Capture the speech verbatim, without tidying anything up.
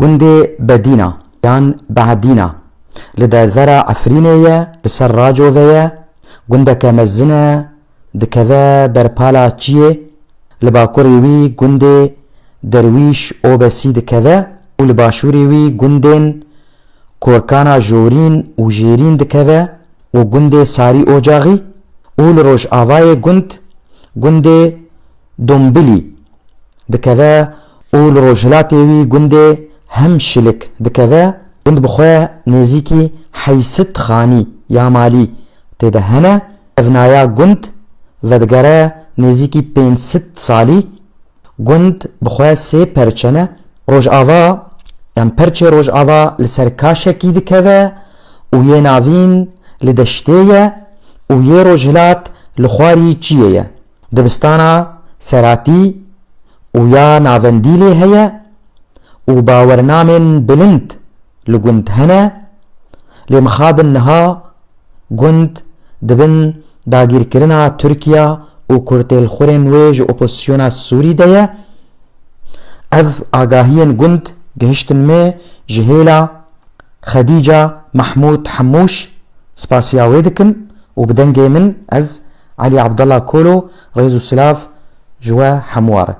Gundê Bedîna yan Behdîna li dervera Efrînê ye, li ser Racovê ye. Gundeke mezin e, dikeve ber pala çiyê. Li bakurê wî gundê Derwîş Obesî dikeve û li başûrê wî gundên Korkana Jorîn û Jêrîn dikeve û gundê Sarî Ocaxî û li rojavayê gund gundê Dombilî dikeve û li rojhilatê wî gundê Hemşilik dikeve. Gund bi xwe nêzîkî heysit xanî ya malî tê de hene. Evnaya gund vedigere nêzîkî pênc sed salî. Gund bi xwe sê perçe ne. Rojava, yan perçê Rojava li ser kaşekî dikeve û yê navîn li deştê ye û yê rojhilat li xwarî çiyê ye. Dibistana seratî û ya navendî lê heye û bawernamên bilind li gund hene, lê mixabin niha gund di bin dagîrkirina Tirkiya û kurtêlxurên wê ji opozisyona Sûrî de ye. Ev agahiyên gund gihiştin me ji hêla Xedîca Mehmûd Hemûş, spasiya wê dikim û bi dengê min ez Elî Abdullah Kolo rêz û silav ji we hemû re.